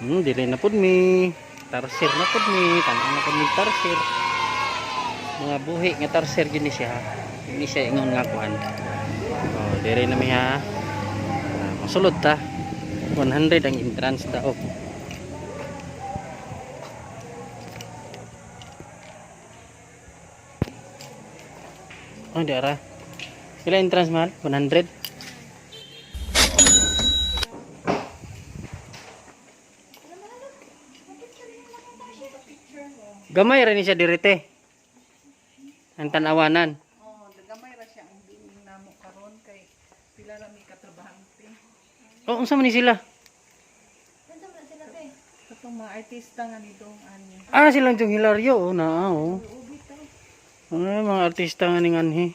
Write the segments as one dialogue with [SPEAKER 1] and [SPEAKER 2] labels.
[SPEAKER 1] Dili na pud mi. Tarsier na pud mi. Tan-aw na pud mi tarsier. Mga buhi nga tarsier gyud ni siya. Ini siya ingon nga kuan. Oh, dire na mi ha. Ah, mosulod ta. 100 ang entrance daw. Oh, di ara. Pila entrance, mahal? 100? Gamay ra ni siya direte. Ang tanawanan.
[SPEAKER 2] Oh, gamay ra siya ang building namo karon kay pila ra mi katrabahante.
[SPEAKER 1] Oh, unsa man ni sila?
[SPEAKER 2] Katong mga artista nga nitong ani.
[SPEAKER 1] Ah, silang Jong Hilario. Oh, naa, oh. Ano mga artista nga ning anhi.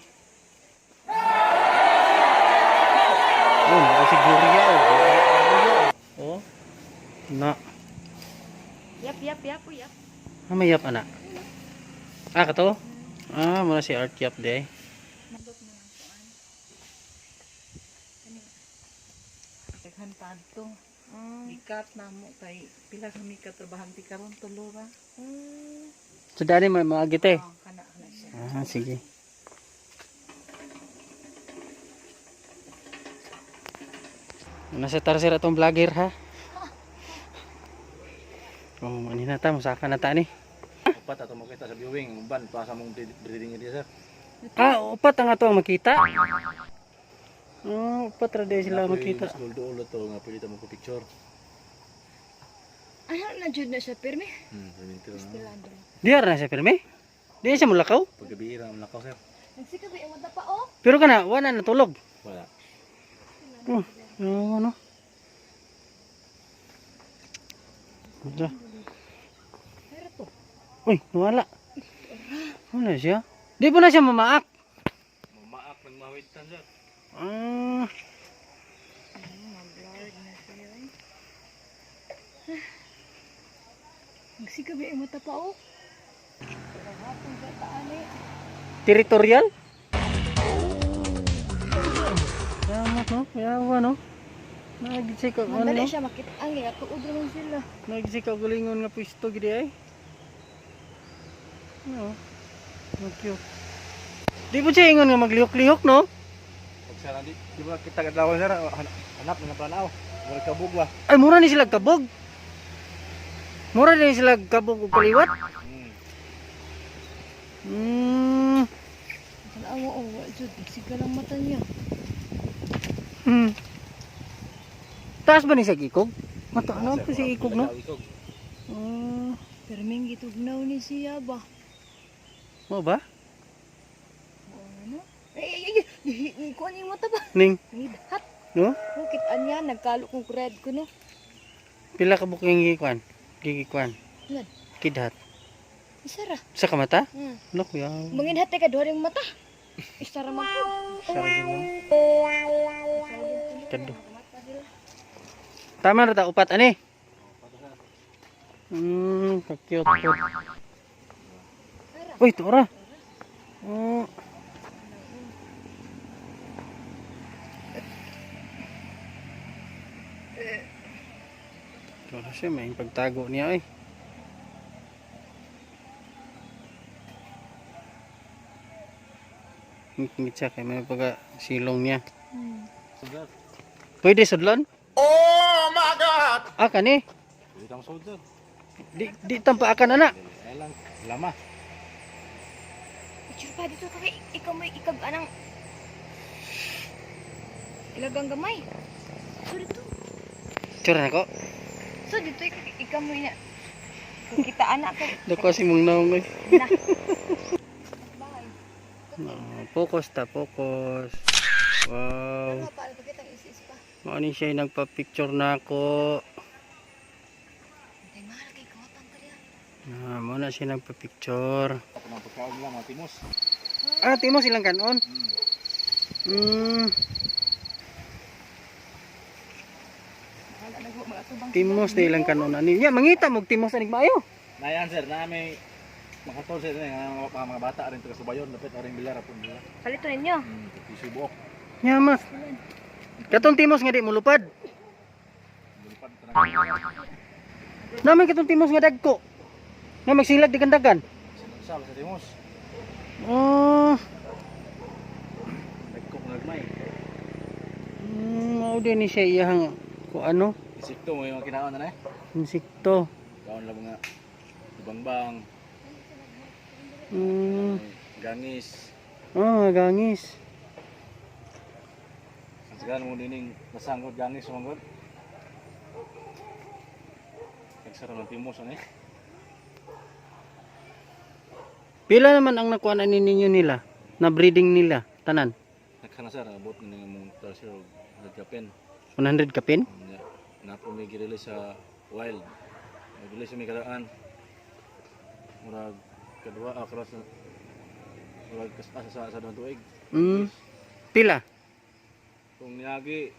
[SPEAKER 1] Oh, naa si Gloria, oh. Oh. Na.
[SPEAKER 3] Yap, yap, yap, oh, yap.
[SPEAKER 1] Ah, may yap ana. Ah, kato? Ah, muna si Art Yap de.
[SPEAKER 2] Daghan pa adto. Gikat namo kay pila ra mi katrabahante karon, tulo ra.
[SPEAKER 1] So, dali may mga gite.
[SPEAKER 2] Oh, kana kana siya.
[SPEAKER 1] Ah, sige. Nasa tarsier atong vlogger ha. Oh, ani na ta, musaka na ta ni.
[SPEAKER 4] Upat ato makita sa viewing, uban pa sa mong breeding area, sir.
[SPEAKER 1] Ah, upat ang ato ang makita. Oh, upat ra di sila makita.
[SPEAKER 4] Duol to nga pwede ta mo picture.
[SPEAKER 3] Ano na jud na siya pirmi?
[SPEAKER 4] Perminti na.
[SPEAKER 1] Diar na siya pirmi. Di siya mulakaw.
[SPEAKER 4] Paggabi ra ang lakaw, sir.
[SPEAKER 3] Nagsika ba yung pa oh?
[SPEAKER 1] Pero kana wala natulog.
[SPEAKER 4] Wala.
[SPEAKER 1] Oh, ano ano. Ano?
[SPEAKER 3] Pero to.
[SPEAKER 1] Uy, nawala. Wala siya. Di po na siya mamaak.
[SPEAKER 4] Mamaak ng mawitan, sir.
[SPEAKER 1] Ah,
[SPEAKER 3] Nagsika ba yung mata pa oh?
[SPEAKER 1] Territorial? Yamat no, yawa no. Nagsika ano
[SPEAKER 3] Mandali
[SPEAKER 1] no?
[SPEAKER 3] siya makita ang gatuod raman sila.
[SPEAKER 1] Nagsika gulingon nga pwesto gidi ay. No. Ang cute. Di po siya ingon nga maglihok-lihok no?
[SPEAKER 4] Pag sir, di, di ba kita kadlaw, sir, hanap na planaw. Wala kabog ba?
[SPEAKER 1] Ay mura ni sila kabog. Mura ni sila kabog og kaliwat.
[SPEAKER 3] Tanawa oh, wa jud nagsika lang mata niya.
[SPEAKER 1] Taas ba ni sa ikog? Mata ano pa si ikog no?
[SPEAKER 4] Ikog.
[SPEAKER 3] Pirming gitugnaw ni siya ba?
[SPEAKER 1] Mo ba?
[SPEAKER 3] Oo, ano? Ay, ay, ay, ay, ay, kuan yung mata ba?
[SPEAKER 1] Ning,
[SPEAKER 3] Ngidhat.
[SPEAKER 1] no?
[SPEAKER 3] Bukit anya, nagkalo kong red ko no.
[SPEAKER 1] Pila ka buking gikuan? Gigikuan.
[SPEAKER 3] Lan.
[SPEAKER 1] Kidhat.
[SPEAKER 3] Isa ra.
[SPEAKER 1] Sa kamata?
[SPEAKER 3] Hmm.
[SPEAKER 1] Ano kuya?
[SPEAKER 3] Manginhat ka duha yung mata. Isa ra man po.
[SPEAKER 1] Sa mo. Kado. Tama ra ta upat ani. Ka-cute po. Uy, tura. Oh. Ito siya, may pagtago niya eh. Ngit siya kay may pagka silong niya. Pwede sudlon? Oh my God! Ah, kani?
[SPEAKER 4] Pwede tang sod, sir.
[SPEAKER 1] Di tampaakan anak.
[SPEAKER 4] Ay lang, lama.
[SPEAKER 3] Picture pa dito kay ikaw may ikag anang ilagang gamay. So dito.
[SPEAKER 1] Tsura na ko.
[SPEAKER 3] So dito ikaw mo na. Kita anak kay.
[SPEAKER 1] Dako si mong naong eh.
[SPEAKER 3] Na.
[SPEAKER 1] No, focus ta, focus. Wow.
[SPEAKER 3] Ano pa pakita ang is pa.
[SPEAKER 1] Mao ni siya yung nagpa-picture na ako.
[SPEAKER 3] Tay mahal kay kawatan ta riya.
[SPEAKER 1] Ah, mao na siya nagpa-picture.
[SPEAKER 4] Ako nang pagkaon lang mga timos.
[SPEAKER 1] Ah, timo silang kanon.
[SPEAKER 3] Wala na mga tubang.
[SPEAKER 1] Timos na ilang kanon ani. Nya mangita mog timos anig maayo.
[SPEAKER 4] Nayan, sir, na may mga tol sir, nga mga bata rin taga Subayon, dapat aring bilar apon nila.
[SPEAKER 3] Palito ninyo.
[SPEAKER 4] Piso buok.
[SPEAKER 1] Nya mas. Katong timos nga di mulupad.
[SPEAKER 4] Lupad talaga.
[SPEAKER 1] Namin katong timos nga dagko. Nga magsilag di kandagan.
[SPEAKER 4] Sa sa timos.
[SPEAKER 1] Oh,
[SPEAKER 4] Nagkok nagmay.
[SPEAKER 1] Mao din ni siya iyang ko ano,
[SPEAKER 4] Insekto mo yung kinaon na eh.
[SPEAKER 1] insekto.
[SPEAKER 4] Kaon lang mga bangbang, gangis.
[SPEAKER 1] Oh, gangis.
[SPEAKER 4] Ang sagahan mo dining nasanggot gangis manggod. Nagsara ng timos ano eh.
[SPEAKER 1] Pila naman ang nakuha na ninyo nila na breeding nila tanan?
[SPEAKER 4] Naghana sir, abot na nga mong tarsier og nagkapen.
[SPEAKER 1] 100 kapin?
[SPEAKER 4] Nya, napo may girili sa wild. Nag-release sa may karaan. Murag kadua akras na murag kas sa sa tuig.
[SPEAKER 1] Pila?
[SPEAKER 4] Kung niagi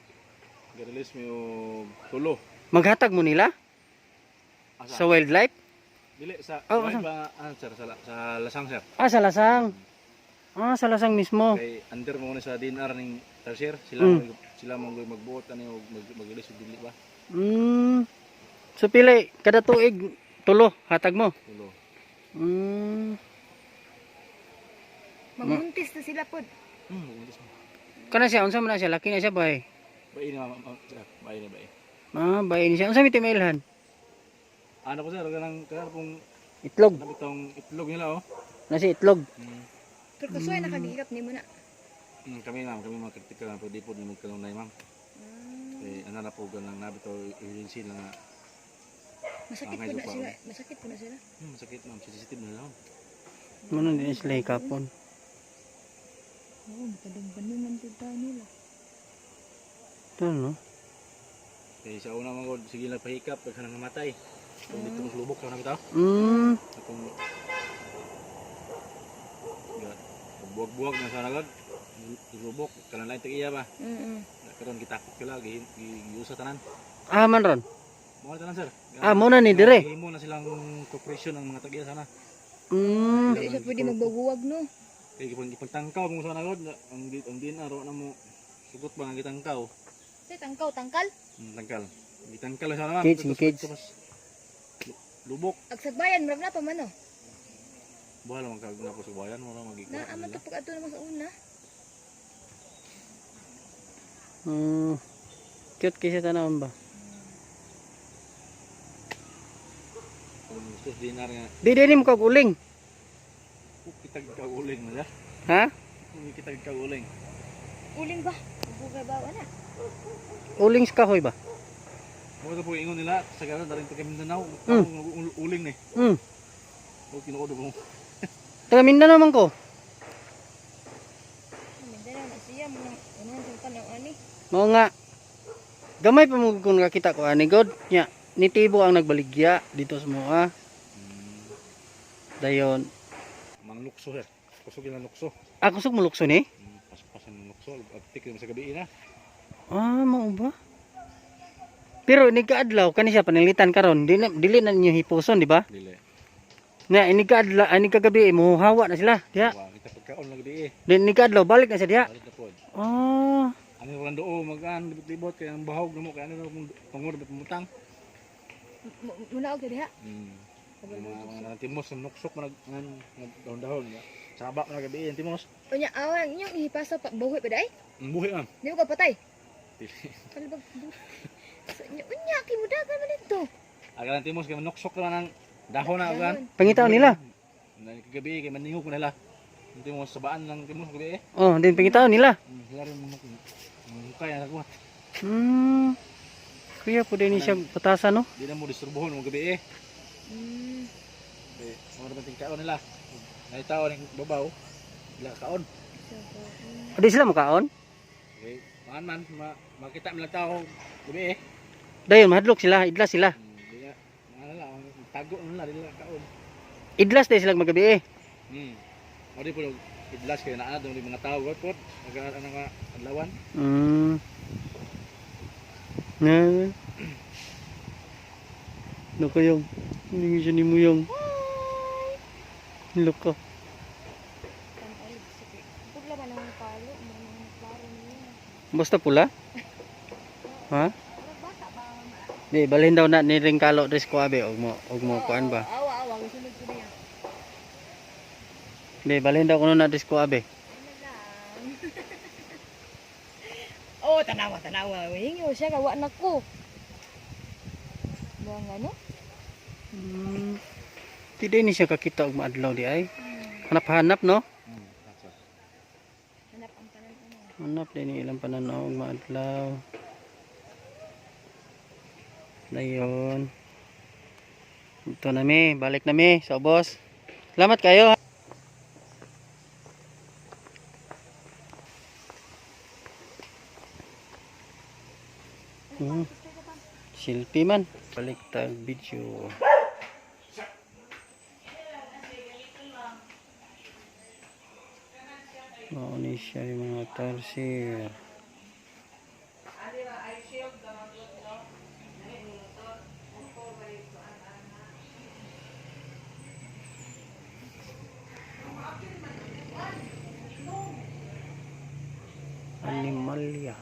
[SPEAKER 4] girelease mi og tulo.
[SPEAKER 1] Maghatag mo nila
[SPEAKER 4] Asa?
[SPEAKER 1] sa wildlife?
[SPEAKER 4] Dili sa
[SPEAKER 1] Oh,
[SPEAKER 4] wild
[SPEAKER 1] asa?
[SPEAKER 4] ba ah, sir, sa lasang sir.
[SPEAKER 1] Ah, sa lasang. Ah, sa lasang mismo.
[SPEAKER 4] Kay under mo ni sa DNR ning tarsier, sila sila mo magbuot ani og mag-release og dili ba?
[SPEAKER 1] So pila kada tuig tulo hatag mo.
[SPEAKER 4] Tulo.
[SPEAKER 3] Magbuntis na sila pod.
[SPEAKER 4] Buntis mo.
[SPEAKER 1] Kana siya unsa man na siya laki na siya bay.
[SPEAKER 4] Bae ni ma'am, ma'am, sir. Bae ni bae.
[SPEAKER 1] Ah, bay ni siya. Unsa mi timailhan?
[SPEAKER 4] Ano ko sir, kanang kanang pong
[SPEAKER 1] Itlog.
[SPEAKER 4] itong itlog nila oh.
[SPEAKER 1] Na si itlog.
[SPEAKER 3] Pero kasuhay nakagihikap nimo na.
[SPEAKER 4] Kami ma'am, kami mga critical na pwede po ni magkalunay ma'am. Kay ano na po ganang nabi to urgency lang nga.
[SPEAKER 3] Masakit
[SPEAKER 4] Ah,
[SPEAKER 3] po na
[SPEAKER 4] medyo
[SPEAKER 3] sila. Masakit po na sila.
[SPEAKER 4] Sakit ma'am, sensitive na lang.
[SPEAKER 1] Muna din sila hikapon.
[SPEAKER 3] Oo, makadunggan man pud tayo nila.
[SPEAKER 1] Ito no.
[SPEAKER 4] Kay sa una mga god, sige lang pahikap pag nang namatay. Kung dito kong lubok sa bitaw. Atong ya, buwag-buwag na sana god. Lubok kanang lain tag-iya ba. Karon gitakot sila giusa tanan.
[SPEAKER 1] Ah, man ron.
[SPEAKER 4] Mo tanan sir.
[SPEAKER 1] Ah, mo na ni dire.
[SPEAKER 4] Himo na silang corporation ang mga tag-iya sana.
[SPEAKER 3] Di siya pwede magbaguwag no.
[SPEAKER 4] Kay gipang gipangtangkaw mo sana god ang DNR wa na mo sugot ba nga gitangkaw.
[SPEAKER 3] Say tangkaw, tangkal.
[SPEAKER 4] Tangkal. Gitangkal lang sana ma'am.
[SPEAKER 1] Cage,
[SPEAKER 4] Tapos-
[SPEAKER 1] cage.
[SPEAKER 4] tapos lubok.
[SPEAKER 3] Agsagbayan murag na pa man no.
[SPEAKER 4] Buhay lang kag na po sa bayan wala magikuha.
[SPEAKER 3] Na ama to pag ato naman sa una.
[SPEAKER 1] Cute kay siya tanawon ba?
[SPEAKER 4] Ang gusto sa DNR nga
[SPEAKER 1] Di di mo kag uling.
[SPEAKER 4] kita kauling na siya.
[SPEAKER 1] Ha?
[SPEAKER 4] Kita kauling.
[SPEAKER 3] Uling ba? Bugay ba wala?
[SPEAKER 1] Uling sa kahoy ba?
[SPEAKER 4] Mo to po ingon nila sa garan daring taga Mindanao. Uling ni. O tinuod mo.
[SPEAKER 1] Taga Mindanao man ko.
[SPEAKER 3] Mindanao na siya mo nang unahan sa tanaw ani.
[SPEAKER 1] Mao nga. Gamay pa mo kung nakita ko ani god. Nya, nitibo ang nagbaligya dito sa moa. Dayon.
[SPEAKER 4] Manglukso sir. Kusog lang lukso.
[SPEAKER 1] Ako sug mulukso ni.
[SPEAKER 4] Pasok ang lukso. Abtik sa gabi na.
[SPEAKER 1] Ah, mao ba? Pero nigkaadlaw kani siya panilitan karon, di na, dili na ninyo hipuson, di ba?
[SPEAKER 4] Dili.
[SPEAKER 1] Nya inigkaadlaw, ani kagabi mohawa na sila, diha.
[SPEAKER 4] Wa kita pagkaon lang gabi eh.
[SPEAKER 1] Di nigkaadlaw balik na siya diha.
[SPEAKER 4] Balik na pod.
[SPEAKER 1] Ah,
[SPEAKER 4] Ano yung doo magaan libot-libot kay ang bahog namo kay ano na pangor pumutang.
[SPEAKER 3] Muna og diha.
[SPEAKER 4] Mga timos nuksok man nag dahon-dahon. Saba man gabi ang timos.
[SPEAKER 3] Unya awan inyong ihipasa pa buhi pa day.
[SPEAKER 4] Ang buhi man.
[SPEAKER 3] Di mo ka patay.
[SPEAKER 4] Dili.
[SPEAKER 3] Kalbag sa inyo unya kay mo dagan man dito.
[SPEAKER 4] Aga ang timos kay manuksok na ng dahon na ugan.
[SPEAKER 1] Pangitaon nila.
[SPEAKER 4] Na kagabi kay maningog na nila. Ang timos sabaan lang timos gabi eh.
[SPEAKER 1] Oh, din pangitaon nila.
[SPEAKER 4] Sila rin mga mukay na kuat.
[SPEAKER 1] Kuya po din siya patasan no.
[SPEAKER 4] Di na mo disturbohon mo gabi eh. Kay mo naman tingkaon nila. Naitaon ning babaw. Ila kaon.
[SPEAKER 1] O, di sila mukaon?
[SPEAKER 4] Okay, man man makita man lang tao gabi eh.
[SPEAKER 1] Dayon mahadlok sila, idlas sila.
[SPEAKER 4] Di na mga nala, ang tago na nila, di nila kaon.
[SPEAKER 1] Idlas day sila magabi eh.
[SPEAKER 4] O di po idlas kay naa doon mga tao god po. Nagaan ang mga adlawan.
[SPEAKER 1] Na. Nakayong. Hindi siya ni Muyong. Loko.
[SPEAKER 3] Pula man ang palo, mo nang klaro niya.
[SPEAKER 1] Basta pula? Ha?
[SPEAKER 3] Pero bata ba
[SPEAKER 1] Di balhin daw na ni ring kalo dres ko abi og mo kuan ba.
[SPEAKER 3] Awa, awa. Gusto ko niya.
[SPEAKER 1] Di balhin daw kuno na dres ko abi.
[SPEAKER 3] Oh, tanawa, tanawa. Hingi siya kawa na ko. Buang ano?
[SPEAKER 1] Di din ni siya kakita og maadlaw di ay. Hanap-hanap no?
[SPEAKER 4] Asa.
[SPEAKER 3] Hanap ang tanan ano.
[SPEAKER 1] Hanap din ni ilang pananaw og maadlaw. Dayon. Ito na mi, balik na mi sa ubos. Salamat kayo. Ha. Selfie man. Balik tag video. Mao ni siya yung mga tarsier. Animalia.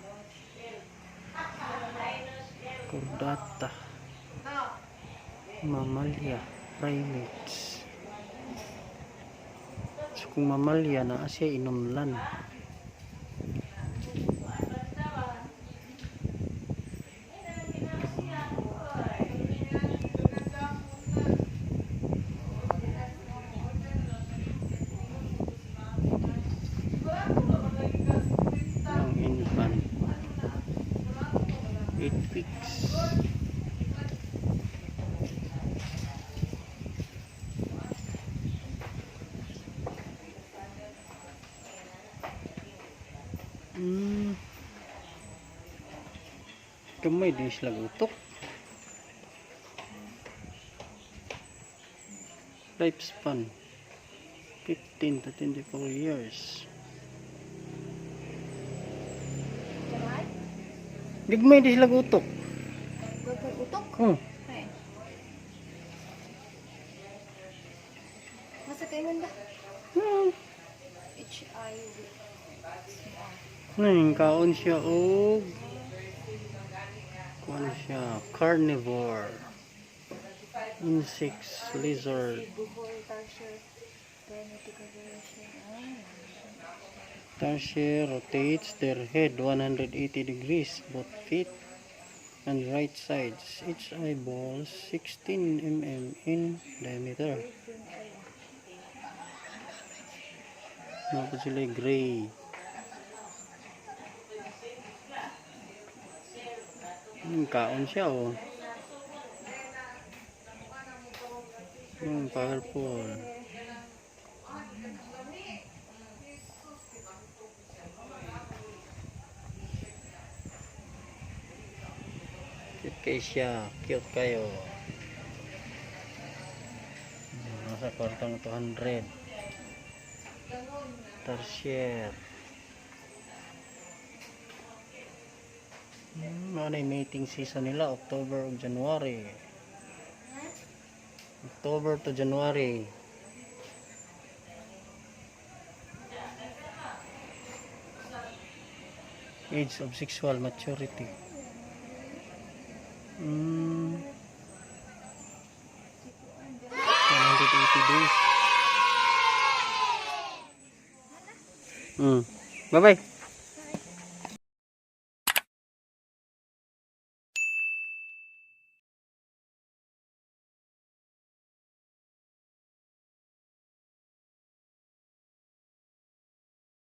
[SPEAKER 1] Chordata. Mammalia. Primates. So kung mammalia na siya inumlan. Ang infant. 8 weeks. Kamay din sila utok. Lifespan 15 to 24 years. Gagmay din sila utok.
[SPEAKER 3] Gagawin utok.
[SPEAKER 1] Oh,
[SPEAKER 3] Ay. Masa kayo ba? H I V C R.
[SPEAKER 1] Ngayon, kaon siya og kuan siya, carnivore. Insects, lizard,
[SPEAKER 3] Buhol, tarsier, kinetic variation. Ah.
[SPEAKER 1] Tarsier rotates their head 180 degrees, both feet and right sides. Each eyeball 16 in diameter. Mga po sila gray. Kaon siya oh. Powerful. Cute kay siya. Cute kayo. Nasa kwartang 200. Tarsier. Mao na yung mating season nila, October ug January. October to January. Age of sexual maturity. 180 days. Bye-bye.